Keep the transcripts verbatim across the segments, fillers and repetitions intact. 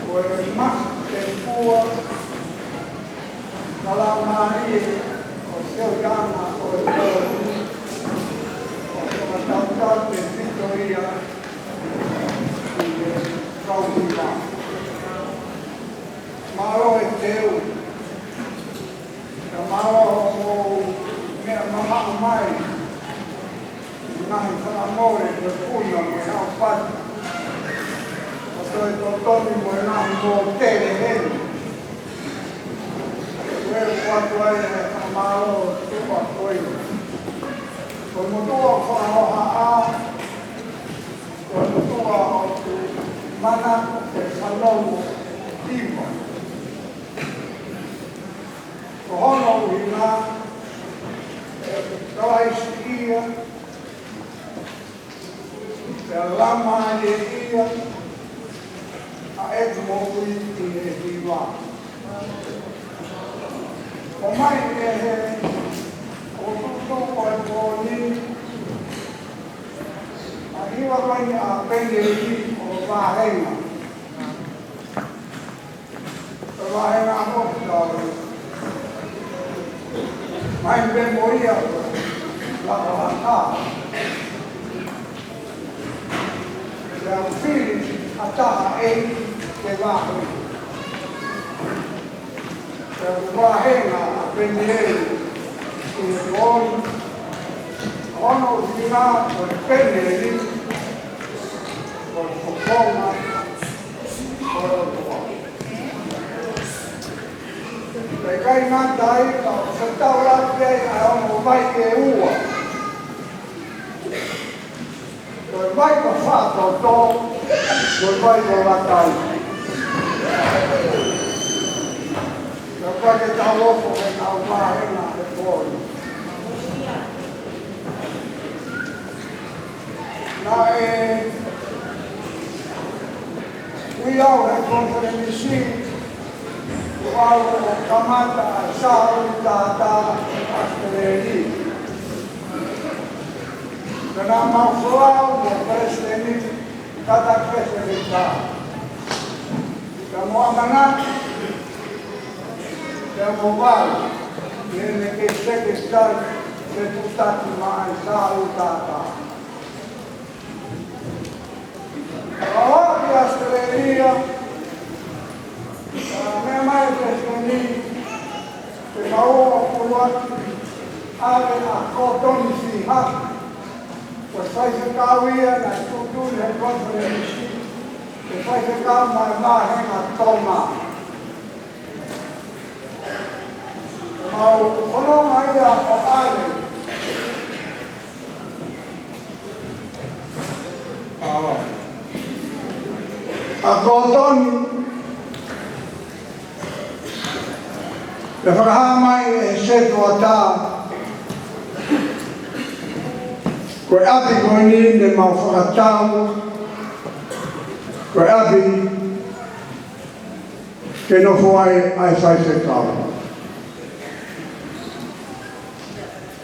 Ko e masi tefua, ka laumālie ʻo Seuiana ʻo e Pō ni, ʻo fakatautau tefito ia ʻi he kaunivā. Mālō e teu, ka mālō hoʻomou meʻa mamaʻo mai. Ngaahi fakamole mo e puna mo e haʻu pati. ʻO toe totonu mo e ngaahi mōtele heni. Ko e kuo ʻatu ai e fakamālō tuʻa ko ē. Ko e motuʻa fakahohaʻa, ko e motuʻa ʻoku manako ke fanongo ʻi muʻa. Ko hono ʻuhinga, ʻe Kalaisi ia, ʻe lama ia ia, ʻa ʻeku moʻui ʻi he hiva. ʻOmai ʻe he, ʻo tuʻutuʻu ko e pō ni, ʻa e hiva ko eni ʻa Penieli ʻo Vāhenga. Ko Vāhenga ʻo Tau. Mai pē mo ia ʻo Lakalaka. Pea u fili ha taha ʻe ke vahe. Pea u Vāhenga ʻa Penieli ʻi he pō ni. Hono ʻuhinga ko Penieli, ko e fofonga ʻo e ʻOtua. Pea ʻikai ngata ai, ka ʻoku fetaulaki ai ʻa e ongo vai ʻe ua. Ko e vai ko Fakatotolo, ko e vai ko Latai. Pea ʻoku ʻikai ke tau ofo ke tau Vāhenga he pō ni. Naʻe ui au he konifelenisi, ʻo au ʻo kamata ʻa e Saʻulutātā ʻi ʻAositelēlia. Pea naʻa mau folau mo e palesiteni, Tata Keselita. Pea mo ʻAmanaki, pea mo Vai, ʻi heʻene kei sekelitali fetuʻutaki maʻa e Saʻulutātā. Pea u ō ki ʻAositelēlia, pea meʻa mai e palesiteni, ke mau ō ʻo ʻuluaki ʻave ʻa Kōtoni Fihaki, ko e faifekau ia naʻe tuʻutuʻuni he konifelenisi, ko e faifekau maʻa e Vāhenga Tonga. Mau fononga ia ʻo ʻave ʻa Kōtoni, pea fakahā mai ʻe he setuata, ko e ʻapi ko eni ne mau fakatau, ko e ʻapi ke nofo ai ʻa e faifekau.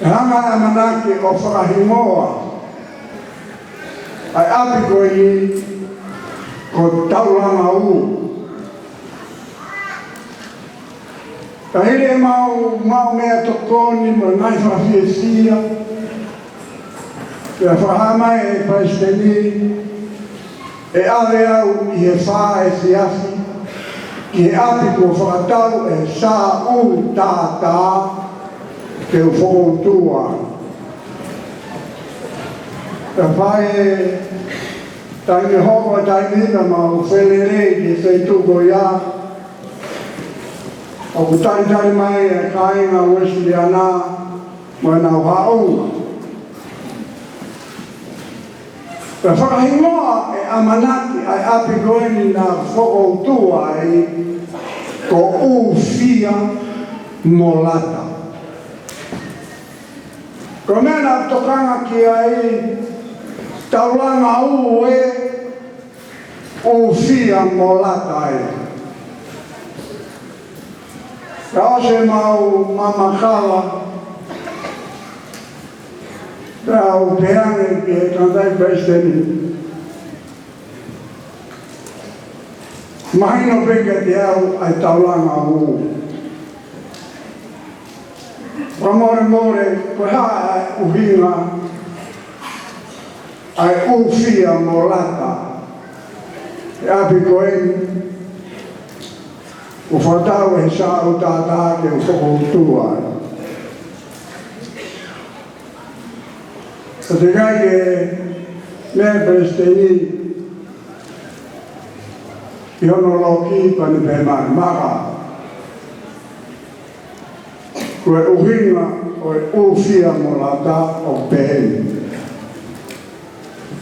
Pea hanga ʻe ʻAmanaki ʻo fakahingoa ʻa e ʻapi ko eni ko Taulanga ʻu. Ka hili ʻemau maʻu meʻatokoni mo e ngaahi fakafiefia, pea fakahā mai ʻe he palesiteni, ʻe ʻave au ʻi he fā efiafi ki he ʻapi kuo fakatau ʻe Saʻulutātā ke u fokoutua. Pea fai e taimi hoko e taimi pea mau felelei ki he feituʻu ko ia. ʻOku talitali mai e kāinga Uēsiliana mo ʻenau haʻu. Pea fakahingoa ʻe ʻAmanaki ʻa e ʻapi ko eni naʻa ku fokoutua ai ko ʻUfia mo Lata. Ko e meʻa naʻa ku tokanga ki ai, taulanga ʻū ē, ʻUfia mo Lata ē. Ka ʻosi ʻemau mamakala, pea u pehē ange ki he tangataʻeiki palesiteni, mahino pē kiate au ʻa e taulanga ʻū. Fakamolemole, ko e hā ʻa e ʻuhinga ʻa e ʻUfia mo Lata he ʻapi ko eni, ʻoku fakatau ʻe he Sāʻūtātā ke u fokoutua ai. Ka te kai ke meʻa palesiteni ʻi hono loki pea ne pehē mai, Maka, ko e ʻuhinga ʻo e ʻUfia mo Lata ʻoku pehē ni.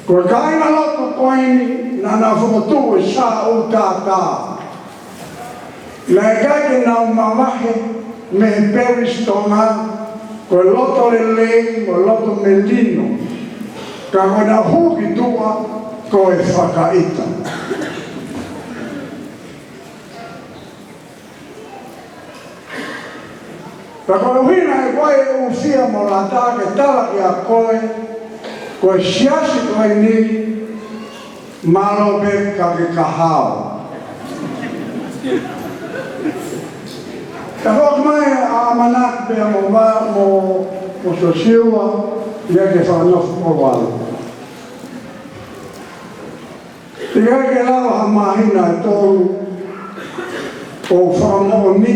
Ko e kāingalotu ko eni naʻa nau fokotuʻu ʻe Sāʻūtātā, naʻe ʻikai ke nau mavahe mei he Pelisitonga, ko e loto lelei mo e loto melino, ka ko ʻenau hū ki tuʻa ko e fakaʻita. Pea ko e ʻuhinga ʻe fai e ʻUfia mo Lata ke tala kiate koe, ko e siasi ko eni, mālō pē ka ke kahaʻu. Ka hoko mai ʻa ʻAmanaki pea mo Vā mo, mo Siosiua, ia ke fakanofo ʻo valu. Teʻeki ai ke lava ha māhina ʻe tolu ʻo fakamoʻoni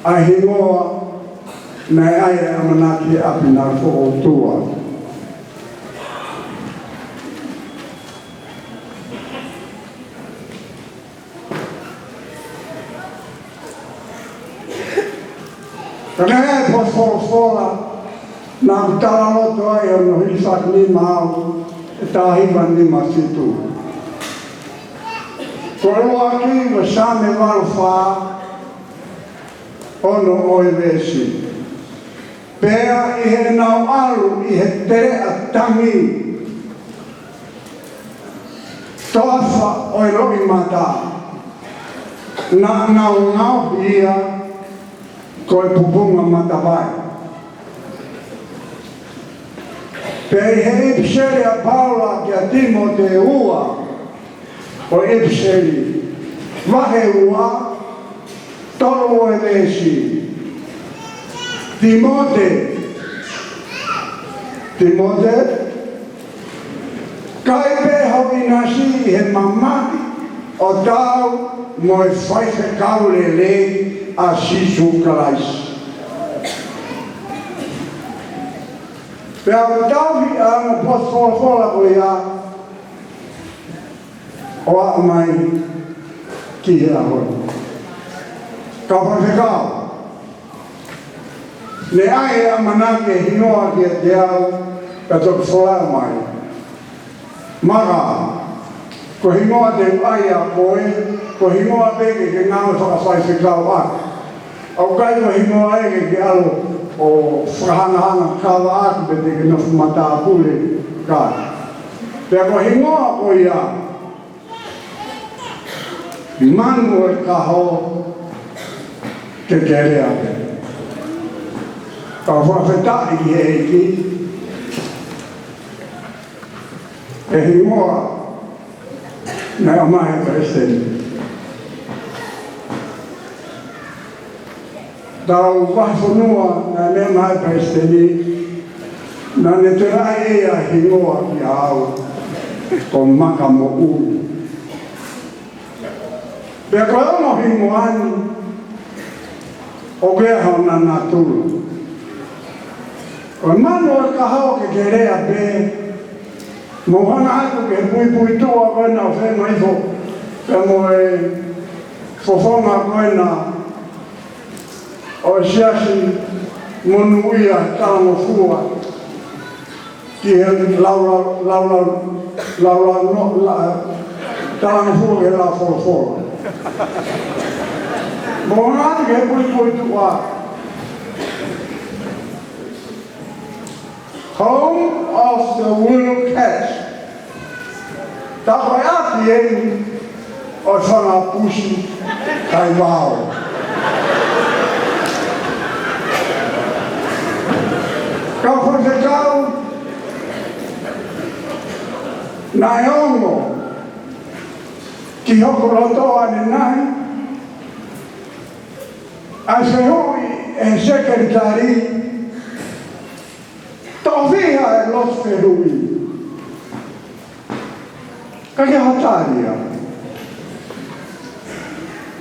ʻa e hingoa naʻe ʻai ʻe ʻAmanaki he ʻapi naʻa ku fokoutua. Ka naʻe ʻi ai e potu folofola naʻa ku talaloto ai ʻi hono hilifaki nima au, ʻi he taha hiva nima fitu. Ko e ʻuluaki, ko Saame valu fā, ono ʻo e veesi. Pea ʻi heʻenau ʻalu ʻi he teleʻa tangi, toafa ʻo e loʻimata, naʻa nau ngaohi ia ko e pupunga matavai. Pea ʻi he ʻipiseli ʻa Paula kia Tīmote ua, ʻo e ʻipiseli, vahe ua, tolu ʻo e veesi. Tīmote, Tīmote, kai pē ho ʻinasi ʻi he mamahi ʻo tau mo e faifekau lelei ʻa Sīsū Kalaisi. Pea u tauhi ʻa e ongo potu folofola ko ia ʻo aʻu mai ki he ʻaho ni. Kau faifekau, ne ʻai ʻe ʻAmanaki e hingoa kiate au, ka toki folau mai. Maka, ko e hingoa te u ʻai ʻa koe, ko e hingoa pē ke ke ngāue fakafaifekau ʻaki. ʻOku ʻikai ko e hingoa ē ke ke ʻalu ʻo fakahangahanga kava ʻaki pe te ke nofo matāpule, ʻikai. Pea ko e hingoa ko ia, Manu ʻo e Kaho Kekelea. Kau fakafetaʻi ki he ʻEiki, e hingoa naʻe ʻomai ʻe he Palesiteni. Tau vahefonua naʻe meʻa mai ai e Palesiteni, naʻa ne tala ʻe ia e hingoa kiate au ko Makamoʻui. Pea ko e ongo hingoa ni, ʻoku ʻi ai hona natula. Ko e Manu ʻo e Kaho Kekelea pē, mou hanga atu ki he puipuituʻa ko ena ʻo Fenua Ifo, pea mo e fofonga ko ena ʻo e siasi monūʻia talangofua ki he laulau, laulau Laulau no la talanga fua ke la folofola. Mo ngā ke pui pui tua. Home of the Will Catch. Takoeʻaki eni ʻo e fanga pusi kae vao. Kau faifekau, naʻe ongo ki hoku loto ʻanenai ʻa e fehuʻi ʻe he sekelitali, toʻo fiha e lotu fehuʻi. Ka ke hatalia.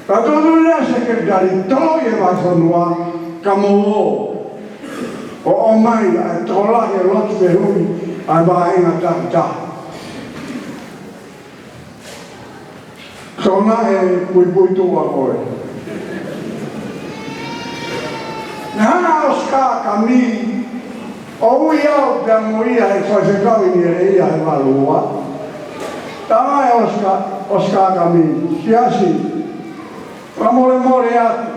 Ka tonu lea sekelitali, toloi e vahefonua, ka mou ō ʻo ʻomai ʻa e tokolahi e lotu fehuʻi ʻa e vahenga takitaha. Sona e puipui tuʻa ko ē. Naʻe hanga ʻe Oscar Camille ʻo ui au pea mo ia he faifekau ʻi Niʻihi he valu ua. Talamai ʻe Oscar, Oscar Camille, siasi, fakamolemole atu.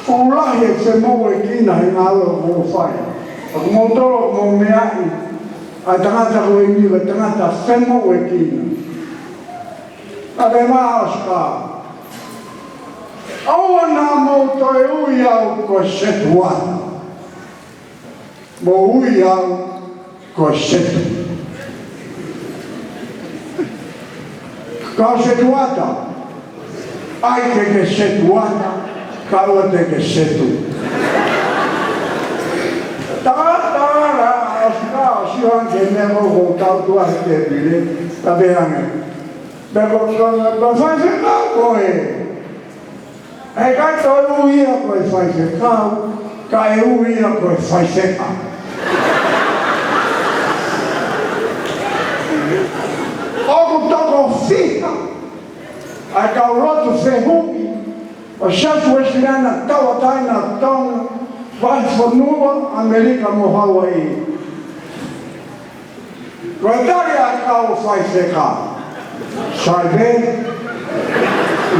Fuʻu lahi e femoʻuekina he ngāue ʻoku mou fai. ʻOku mou tolo ʻoku mou meaʻi ʻa e tangata ko eni ko e tangata femoʻuekina. Ka te mā Oscar, ʻoua naʻa mou toe ui au ko e setuata. Mou ui au ko e setu. Kau setuata, ʻai ke ke setuata, kae ʻoua te ke setu. Tangata la, ʻosi ka, ʻosi ʻoan ke meʻa mo ko tau tua he tēpile, ka pehē ange. Pea ko, ko, ko faifekau ko ē. ʻE ʻikai toe ui ia ko e faifekau, kae ui ia ko e faifeka. ʻOku toko fiha ʻa e kau lotu fehuʻi ʻo e Siasi Uēsiliana Tauʻatāina ʻo Tonga, Vahefonua, ʻAmelika mo Hauaiʻi. Ko e tali ʻa e kau faifekau. Sai pē,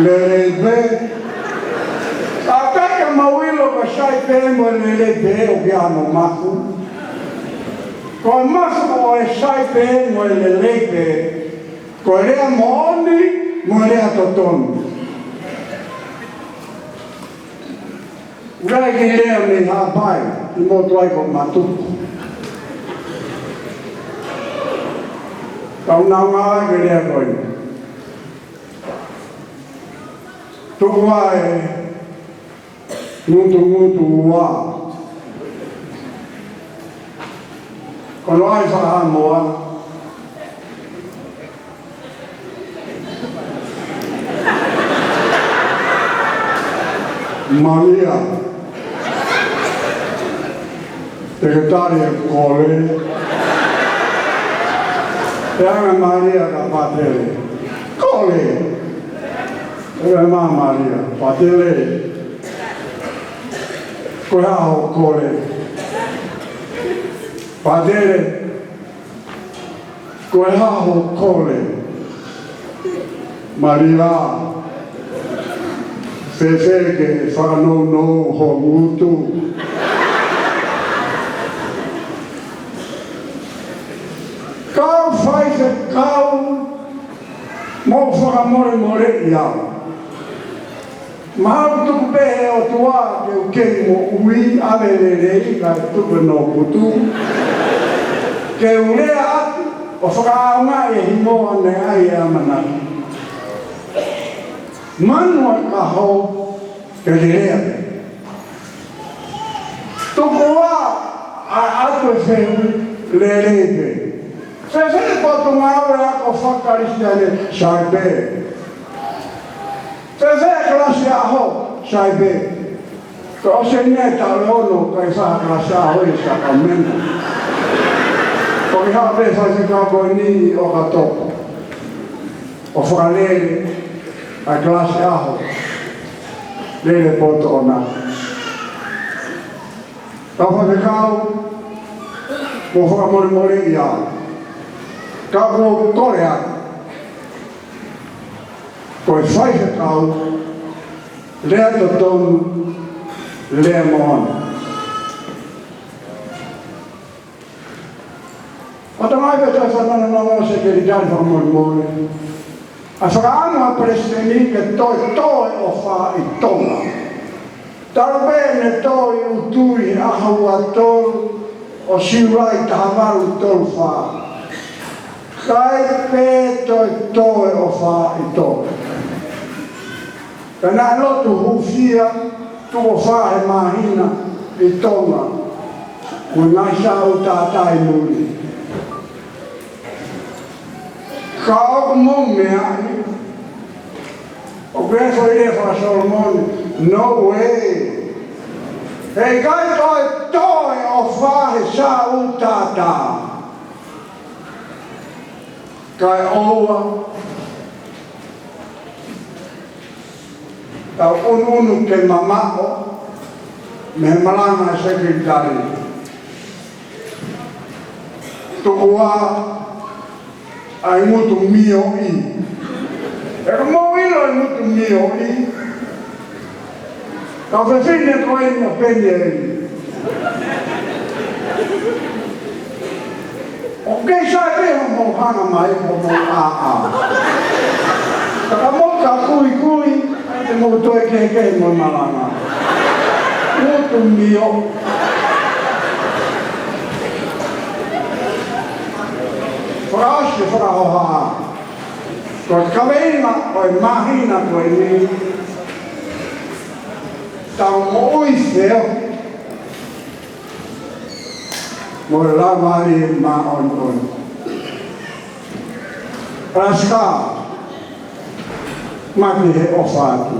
lelei pē. Ka ʻikai ke mou ʻilo ko e sai pē mo e lelei pē ʻoku ʻi ai hono mafu. Ko e mafu ʻo e sai pē mo e lelei pē, ko e lea moʻoni mo e lea totonu. Urai ki lea mei Haʻapai, ʻi motu ai ko Matuku. Kau nau ngā ai ke lea ko ē. Tuku ā e ngutungutu ua. Ko hono ʻai fakahamoa. Malia. Te ke tali e kole. Pehē ange Malia kia Patele. Kole. Pehē mai Malia. Patele. Ko e hā hoʻo kole? Patele. Ko e hā hoʻo kole? Malia, fēfē ke fakanounou ho ngutu? Kau faifekau, mou fakamolemoleʻi au. Mahalo tuku pē he ʻOtua ke u kei moʻui, ʻave lelei, kae tuku e nokutu. Ke u lea atu, ʻo fakaʻaongaʻi e himo ʻanenai e ʻamanaki. Manu ʻa e kaho, ke lelei pē. Tuku ā, ʻa, ʻatu e fehuʻi, lelei pē. Fēfē e potungāue ako fakakalisitiane? Sai pē. Fēfē e kalasi ʻaho? Sai pē. Ka ʻosi eni e taʻu ʻe ono, ʻikai fai ha kalasi ʻaho ʻi Sacramento. Ko e hā pē faifekau ko eni ʻo ka toko. ʻO fakalele ʻa e kalasi ʻaho. Lele poto ʻona. Kau faifekau, mou fakamolemoleʻi au. Ka ʻoku ou kole atu, ko e faifekau, lea totonu, lea moʻoni. ʻO talamai pē ʻe he fanongonongo, sekelitali fakamolemole, ʻa e fakaʻamu ʻa e palesiteni ke toe tō e ʻofa ʻi Tonga. Talu pē ʻene tō ʻi ʻUtui he ʻaho ua tolu ʻo Siulai taha valu tolu fā. ʻIkai pē toe tō e ʻofa ʻi Tonga. Pea naʻe lotu hūfia, tuʻo fā he māhina ʻi Tonga, mo e ngaahi sāutātā ʻi muli. Ka ʻoku mou meaʻi, ʻoku ʻi ai e foʻi lea faka-Solomone, no way. Heʻikai toe tō e ʻofa he sāutātā. Kae ʻoua, tau ʻunuʻunu ke mamaʻo mei he malanga ʻa e sekelitali. Tuku ā ʻa e ngutu mioʻi. ʻOku mou ʻilo e ngutu mioʻi? Kau fefine ko eni ʻo Penieli. ʻOku kei sai pē hoʻomou hanga mai, hoʻomou ʻāʻā. Ka ka mou ka kuikui, te mou toe kehekehe mo e malanga. Ngutu mioʻi. Fakaʻosi e fakahohaʻa. Ko e kaveinga ʻo e māhina ko eni, tau moʻui feohi mo e Laumālie Māʻoniʻoni. Alaska, mate he ʻofa atu.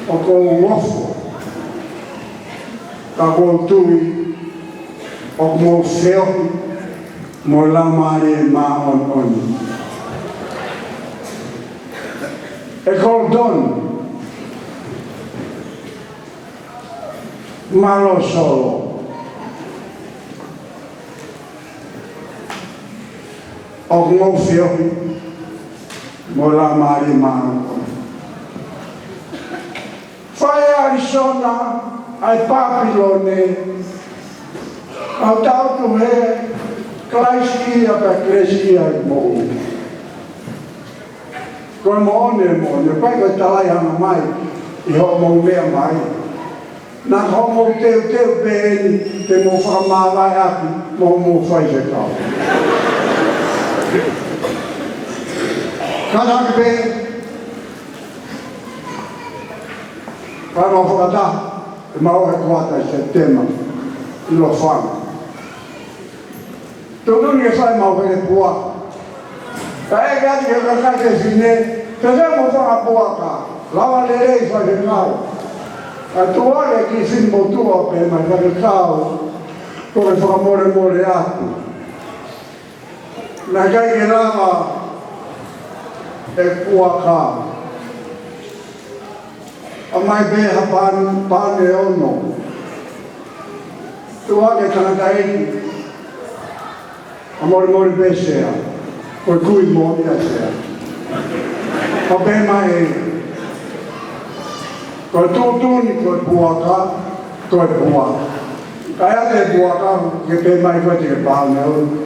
ʻOku ou ofo, ka ʻoku ou tui ʻoku mou feohi mo e Laumālie Māʻoniʻoni. ʻE Gordon, mālō Solo. ʻOku mou feohi mo e Laumālie Māʻoniʻoni. Fai ʻe ʻAlisona ʻa e Papilone, ʻa e tautu he Kalaisi ia pea Kalaisi ia ʻi moʻui. Ko e moʻoni, moʻoni, ʻoku ʻikai ko e talai hanga mai ʻi hoʻomou meʻa mai. Naʻa ko hoʻomou teuteu pē eni ke mou fakamāvaeʻaki mo hoʻomou faifekau. Kātaki pē, kae mau fakataha, ʻe mau ʻi he kuata ʻi Sepitema, ʻi Lofanga. Tuʻutuʻuni ke fai ʻemau fale puaka. Kae ʻeke atu ki he kakai fefine, fēfē hoʻomou fanga puaka? Lava lelei faifekau. Kae tuʻu hake e kiʻi fefine motuʻa pea pehē mai, faifekau, ko e fakamolemole atu. Naʻe ʻikai ke lava e puaka. ʻOmai pē ha pauni, pauni ʻe ono. Tuʻu hake e tangataʻeiki. Fakamolemole pē Sea. Ko e kui moʻoni ia Sea. Pea pehē mai ē, ko e tuʻutuʻuni ko e puaka, ko e puaka. Kae ʻai atu e puaka, ke pehē mai ko e te ke pauni ʻe ono.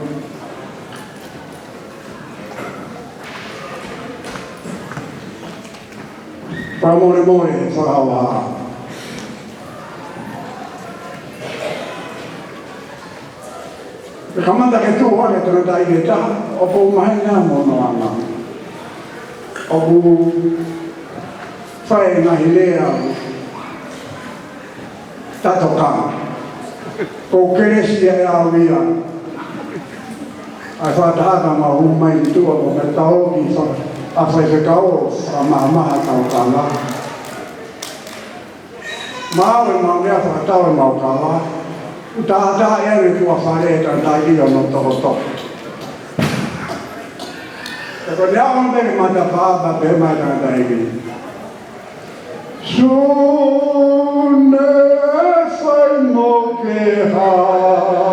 Fakamolemole, fakaʻauha. ʻE kamata ke tuʻu hake e tangataʻeiki ʻe taha, ʻoku ou maheni ʻa hono anga. ʻOku fai e ngaahi lea ʻo tatokanga. Ko e kelesi ia ʻe au ia. ʻA e fakataha ka mau hū mai ki tuʻa ko e tau ki fa-, ʻa e faifekau ʻo fakamahamaha e tau kanga. Mau ʻi heʻemau lea fakatau ʻemau kava. ʻOku tātāʻi ange tuʻa fale e tangataʻeiki ʻo hono tokotoko. Pea ko ʻene aʻu mai ki he matapā pea pehē mai e tangataʻeiki, Sune, fai mo ke haʻu.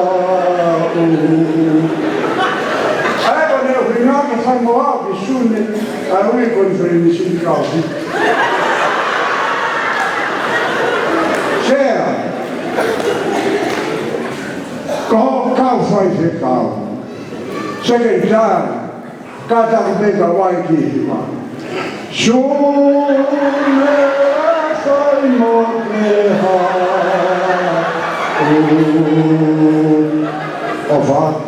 Mo au ki Sune, ʻa e ui konifelenisi ni kau ki. Sea, ko e kau faifekau. Sekelitali, kātaki pē ka wai ki hima. Sune Saimote ha. ʻO fa